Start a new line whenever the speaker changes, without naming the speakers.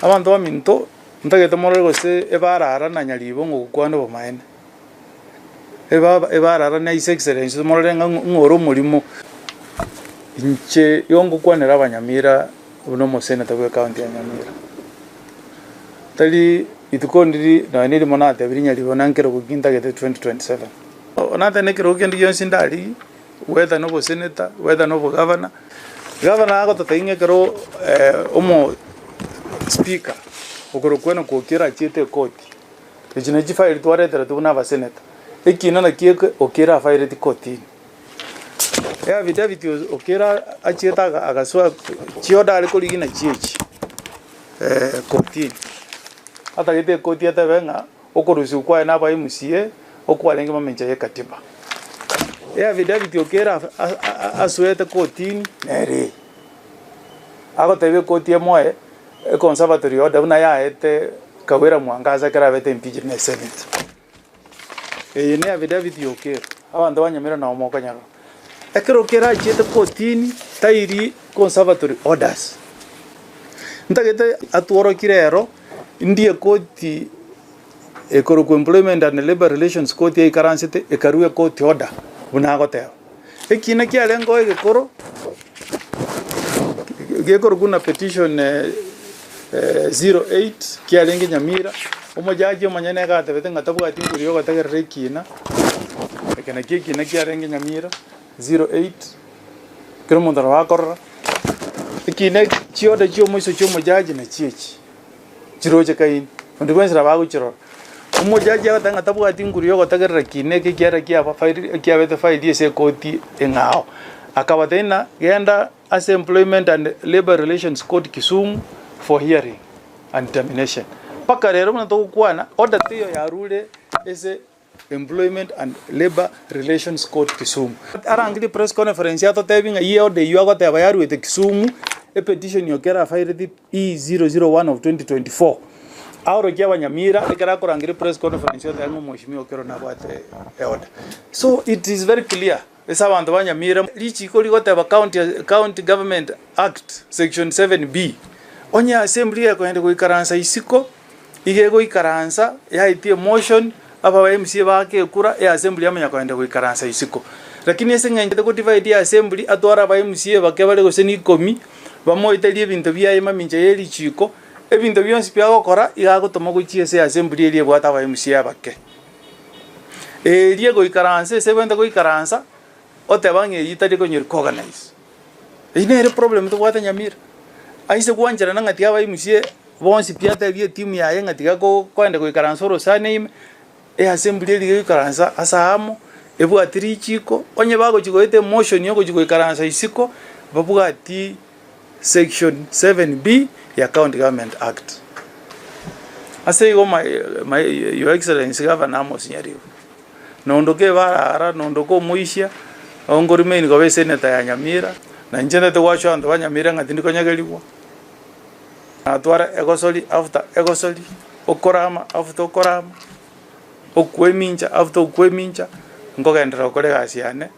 Abanto baminto, ntagete morore gose ebarara na nyaribo ng'ogokwana obomaene. Eba ebarara na His Excellency morore ng'a ng'o ore omorimo. Inche igo ngokwanera abanyamira buna omoseneta bwe ekaunti ya Nyamira. Tari rituko ndiri nonya na erimo natebirie nyaribo na nkerogo ki ntagete 2027. Nateba na ekerogo kende gionsi ndarigie. Whether noboseneta, whether nobogavana, gavana agototebia ng'a ekero omo speaker okorokwa Enock Okiero achiete ekoti, echi nachi chifile twareteretwe buna abaseneta, ekina naki eke Okiero afaireti kotini. Eaffidavit Okiero achiete aga agasoa chiorder are korigia nachi echi kotini, atagete ekoti etebe ng'a. Okorusigwa kwaye naba MCA okwarenge mamincha ye katiba. Eafidaviti Okello asoete kotini nere eye. Agotebia ekoti emoe econservatory order buna yaete Kawira Mwangaza ekero abete impeached na esenate. Eye ne affidavit ya Okello, abanto ba Nyamira nabo mokonyarora. Ekero Okello achiete kotini tairi conservatory orders. Ntagete atworokie rero. Ndie koti ekorokwa Employment and Labour Relations Court yaikaransete ekarua ekoti order buna agoteba. Ekina kiarengeo egekoro gekorokwa buna petition 08 kiarenge Nyamira, omojaji omonyene iga atebete ng'a tabwati nguru ya ogotegerera ekina, eke nakio ekina kiarenge Nyamira 08. Kera omonto nabo akorora, ekina chiorder chia omoiso chia omojaji nachio echi, chirochekaine, onde bwensi nabo agochirora. Omojaji agoteba ng'a tabwati nguru ya ogotegerera kina eke ekiagera kiaba file kiabete file ase ekoti eng'ao. Akabatebia ng'a genda ase Employment and Labour Relations Court Kisumu for hearing and determination. Mpaka rero buna togokwana, order teiyo yarure ase. Employment and Labour Relations Court Kisumu. Arangerie press conference atotebie ng'a ye order eyio agoteba yaruete Kisumu, epetition ya Okello afaireti E001 of 2024. Aorokie abanyamira ekero akorangeria press conference otebe ng'a omweshimiwa Okello nabwate eorder. So it is very clear ase abanto ba Nyamira richiko rigoteba county, County Government Act section 7B onye assembly ekoenda goikaransa isiko Iga egoikaransa, yaetie emotion, aba MCA baake ekura, eassembly yamanya kogenda goikaransa isiko. Lakini ase eng'encho ete godivide eassembly, atware aba MCA bake bare gose na ikomi, bamoeterie ebinto biaye mamincha ye richiko, ebinto bionsi pi agokora, iga agotoma gochia ase eassembly eria ebwate aba MCA abake. Eria egoikaransa ase ebwenerete goikaransa, oteba ng'a eyio tari konye recognize. Eyio nere problem tobwate Nyamira. Aise gwancherana ng'a tiga aba MCA. Bonsi pi atebie etimu yaye ng'a tiga koenda goikaransa orosana ime, eassembly eria egoikaransa ase aamo, ebwati richiko, onye bagochia goeta emotion ya ogochia goikaransa isiko, babwati section 7B ya County Government Act. Ase igo my my your excellency Governor Amos Nyaribo, nondoka ebarara, nondoka omoisia, ongo remain koba esenator ya Nyamira, na inche ntagete goachwa abanto ba Nyamira ng'a tindi konyegerigwa. Natwara egosori after egosori, okorama after okorama, okwemincha after okwemincha, nkogenderera gokora egasi yane.